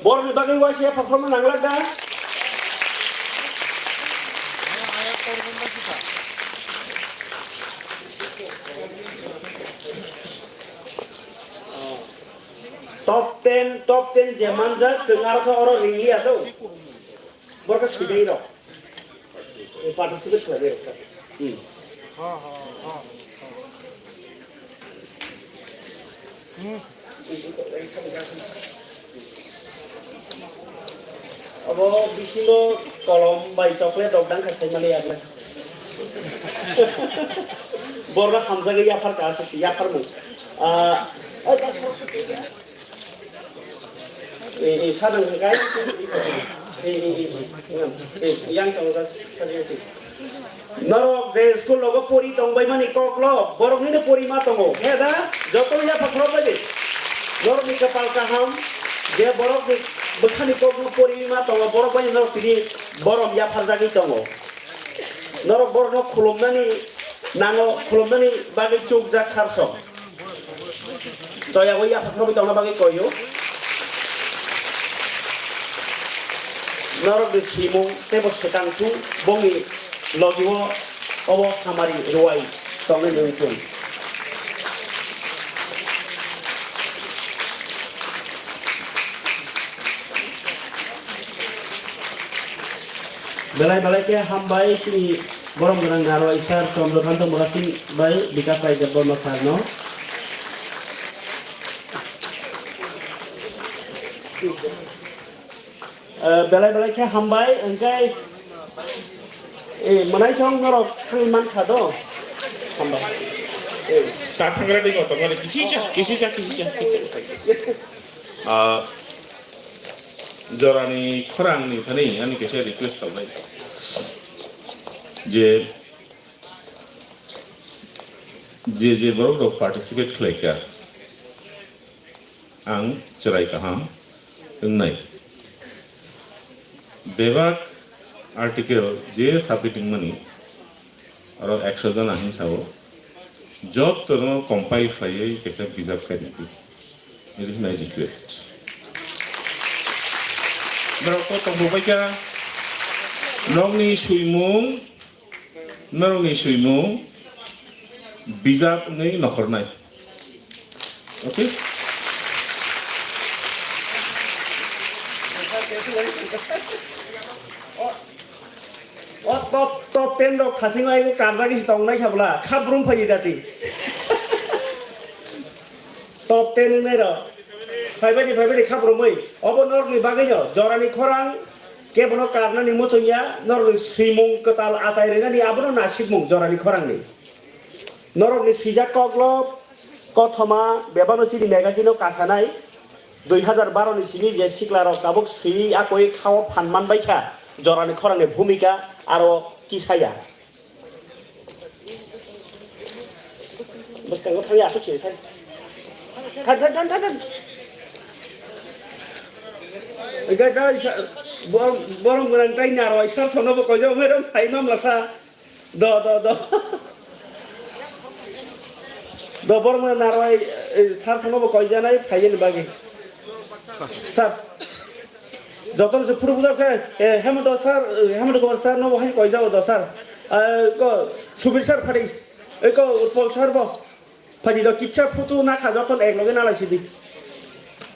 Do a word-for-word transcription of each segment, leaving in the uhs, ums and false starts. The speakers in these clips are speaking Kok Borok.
Borokni bagwi waisa yapha khorokma nanglak da? Top ten, top ten je manjak, chwng aro khe oro ringliya do. Borok swidai rok. Participate khlai rok. Hmm. Abo bisingo kolom bai chocolate rok dang kha sai mani yagra. Borok hamjagwi yaphar ka aswk se yaphar mung. Ah, Eh, eh, sadang kai. Eh, eh, eh, eh. Eh, yang tongo da, sadang kai. Norok je school logo pori tongbai mani koklo, borok nini pori ma tongo. He da, joto ya pakhro bai de. Norok ni kapal kaham, je borok ni bwkhani kokno pori ma tongo, borok bai norok tini borom ya pharjagwi tongo. Norok borokno khulumnani nango, khulumnani bagwi chukjak sarso. Choyagwi yapha khorokwi tongna bagwi koiyo. Norokni swimung teibo swkang thung bongni logi-o obo hamari rwai tongnai wngthung. Belai belai khe hambai chini borom gwnang narwai sir Chandrakanta Murasing bai Bikash Rai Debbarma sir no. Eh, belai belai khe hambai, hwnkhe, eh, mwnaisong norok thangwi mankha do. Hambai. Eh. Ta thangra dei kotor mani kisisa, kisisa, kisisa, kisisa. Ah, jorani khorang ni thani ani kaisa request tongnai. Je, je, je borok rok participate khlaika, ang chwrai kaham wngnai. Bebak article je submit wngmani, aro ekso jona hinsa o, jotono compile khlaiwi kaisa bijap khaidi. It is my request. Borok to tongbo baikha, nokni swimung, norokni swimung bijap wngwi nokhornai. Okay? O top, top ten rok khasing ai karjagwi se tongnai kha bwla, khap brum phai dati. Top ten wngnai rok. Phaibai di, phaibai di, khap rumwi. Obo norokni bagwino jorani khorang kebono karnani muchungya, norokni swimung kwtal achai rwnani abono nasikmung jorani khorangni. Norokni swijak koklo kothoma bebakno chini magazine-o kasanai dui hazar baro ni simi je siklarok tabuk swiwi akoi khao phan man baikha jorani khorangni bhumika aro kisaya. Bwskango thangwi aswk se thang. Thang, thang, thang, thang, thang. Hwnkhe ta isa, bo-, borok gwnang tai narwai sar sono bo koijago, madam, phai mamla sa. Do, do, do. Do, borok gwnang narwai, eh, sar sono bo koijanai, phaiyani bagwi. Sir, jotono se phuru bujak khe, eh, Hemant sir, eh, Hemant Kumar sir no bo hai koijago do sir. Eh, ko Subir sir phari, eh, ko Utpal sir bo. Phadi do kitsa photo na kha jokhon ek loge na lai sidi.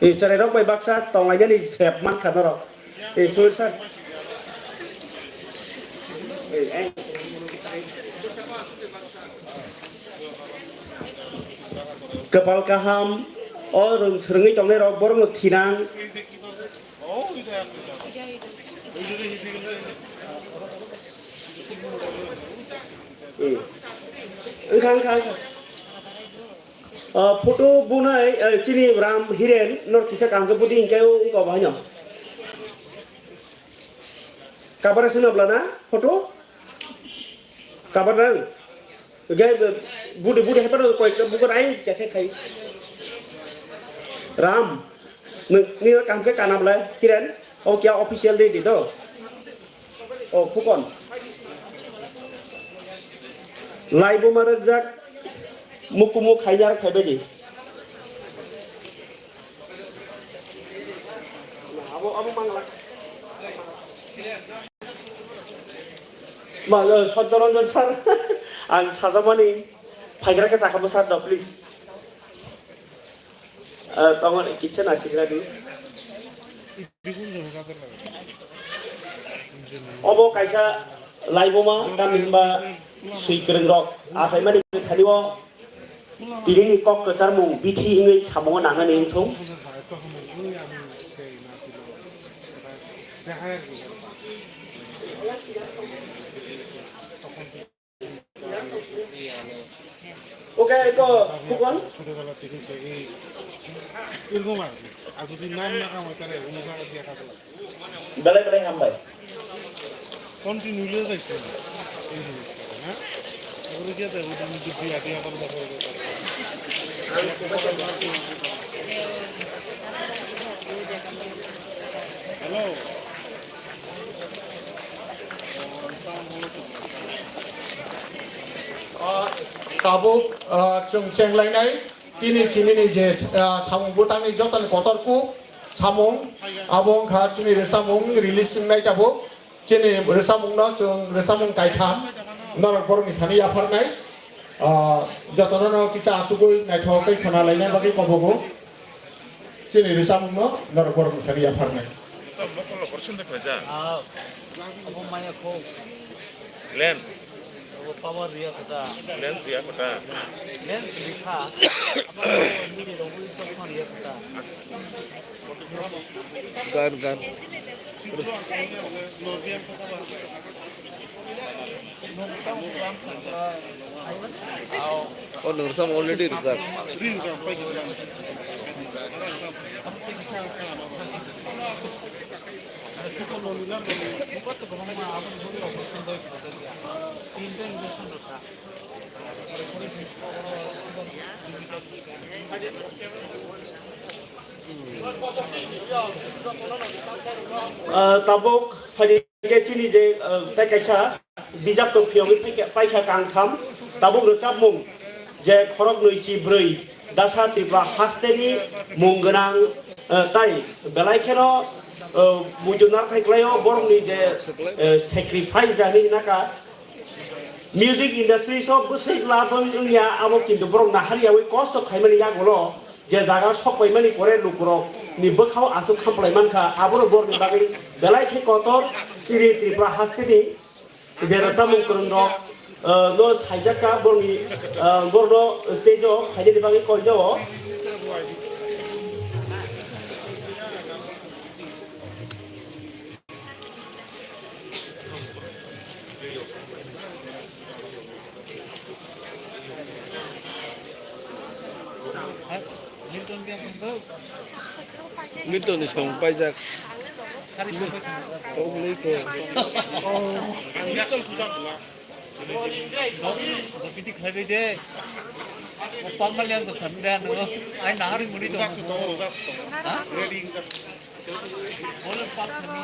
Eh, chwrai rok bai baksa tong lai nani sep man kha norok. Eh, Subir sir. Eh, eh. Kwpal kaham, o rwng swrwngwi tongnai rok borokno thinang. Hmm. Wngkha, wngkha, wngkha. Ah, photo bunai, eh, chini Ram Hiren, nor kisa kaham khe budi hinkhe wngkha bo haino. Kabara swnam lana photo? Kabara nang? Gai budi budi hai pano koi buko rai kya khe khai. Ram. Ni ni kam ke kana bla Kiran. O kya official de di do. O Pukon. Lai bo marak jak. Mukumu khai jar khai bedi. Abo mangla. Ma, eh, Satyaranjan sir, ang sajamani phaigra khe sakhamu sir no, please. Eh, tongor kitchen asikra di. Obo kaisa laibuma tamni hwnba swi kwrwng rok achaimani thani o tini ni kok kwcharmung bithi wngwi samungo nangani wngthung. Okay, ito, Khukon. Belai belai hambai. Continue le jai se. Ei jinis ta, ha? Agora ke jai, oda mujhe biya biya kar bapar. Hello. Ah, tabuk, ah, chwng chenglainai, tini chini ni je, ah, samung bwtangni jotoni kotor kuk samung, abo wngkha chini rwchapmung release wngnai tabuk. Chini rwchapmungno chwng rwchapmung kaitham norok borokni thani yapharnai. Ah, jotono no kisa achugwi naithok khe khna laina bagwi kobogo. Chini rwchapmungno norok borokni thani yapharnai. Mokol rok borok sende khlaijak. Ah, abo maya kho. Lens. Abo power riya kota. Lens riya kota. Lens rikha. Abo midi rogwi chosma riya kota. Gan, gan. Oh, no, some already result. Ah, tabuk phaidi khe chini je, ah, tei kaisa bijap tong phiyogwi paikha, paikha kangtham, tabuk rwchapmung je khorok nwi chi bwrwi dasa Tripura hasteni mung gwnang, ah, tai belai kheno, ah, muitu narwkthai kwlaio borokni je, ah, sacrifice jani hinaka. Music industry so bwswk labang wngya, abo kintu borok nahar yawi kosto khaimani yagulo je jaga sok paimani pore lukurok ni bwkhao aswk khamplai mankha, aboro borokni bagwi belai khe kotor. Chini Tripura hasteni je rwchapmung kwrwng rok, eh, no saijak kha, borokni, eh, borokno stage o phainani bagwi koijao. Milton ni samung paijak. Tok le ko. Bo piti khlai bai de. Bo palma liang to khan de no. Ai nahari muri to. Rujak se tongo, rujak se tongo. Ha? Ready rujak se. Bo le pal khani.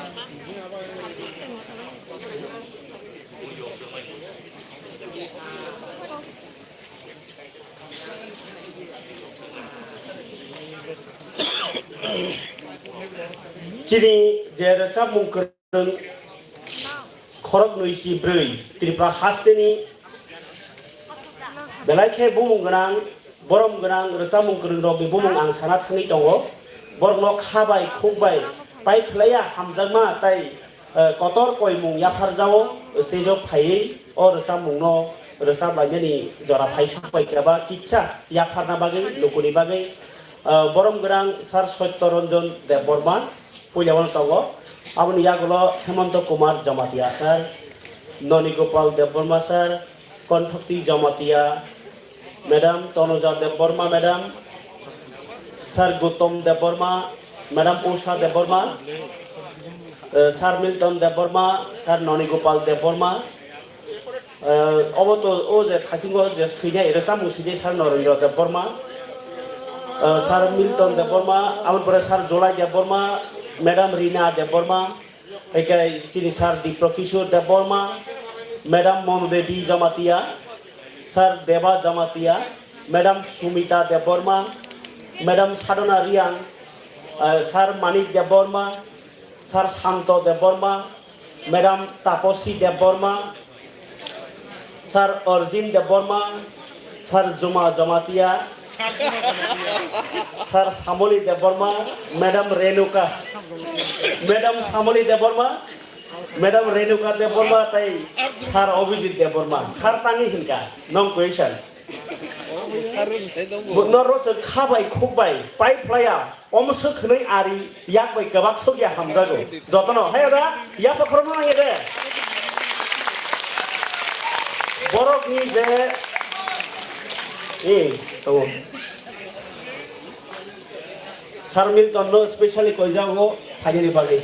Chini je rwchapmung kwrwng khorok nwi si bwrwi Tripura hasteni belai khe bumung gwnang, borom gwnang rwchapmung kwrwng rokni bumung ang sana thangwi tongo. Borokno kha bai khuk bai pai phlaiya hamjakma tai, eh, kotor koimung yapharjao stage o phaiwi o rwchapmungno rwchap lainani jora phai sok bai khe ba kisa yapharna bagwi lukuni bagwi, eh, borom gwnang Sir Satya Ranjan Debbarma puila wano tongo. Aboni yagulo Hemanta Kumar Jamatia sir, Noni Gopal Debbarma sir, Konthokti Jamatia, Madam Tanuja Debbarma, Madam, Sir Gautam Debbarma, Madam Usha Debbarma, eh, Sir Milton Debbarma, Sir Noni Gopal Debbarma, eh, obo to o je thasingo je swinai, rwchapmung swinai Sir Narendra Debbarma, eh, Sir Milton Debbarma, aboni pore Sir Jolai Debbarma, Madam Rina Debbarma, Ekai chini Sir Dipro Kishore Debbarma, Madam Mono Devi Jamatia, Sir Deba Jamatia, Madam Sumita Debbarma, Madam Sadhana Riang, eh, Sir Manik Debbarma, Sir Santo Debbarma, Madam Taposi Debbarma, Sir Arjun Debbarma, Sir Juma Jamatia, Sir Samoli Debbarma, Madam Renuka, Madam Samoli Debbarma, Madam Renuka Debbarma, tai Sir Abhijit Debbarma, Sir tangi hinka, non question. Bo norok se kha bai khuk bai pai phlaiya, omo swk hwnwi ari yak bai kwbak sokya hamjago. Jotono, hai da, ya pakhorokno nangya de. Borokni je, eh, tongo. Sir Milton no specially koijago, phainani bagwi.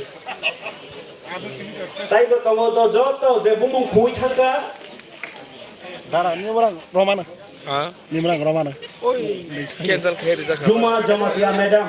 Tai bo tongo to joto je bumung khugwi thangkha. Dara, ni borang romana. Ha? Nimrang romano. Oi, cancel khe rijak. Juma Jamatia madam.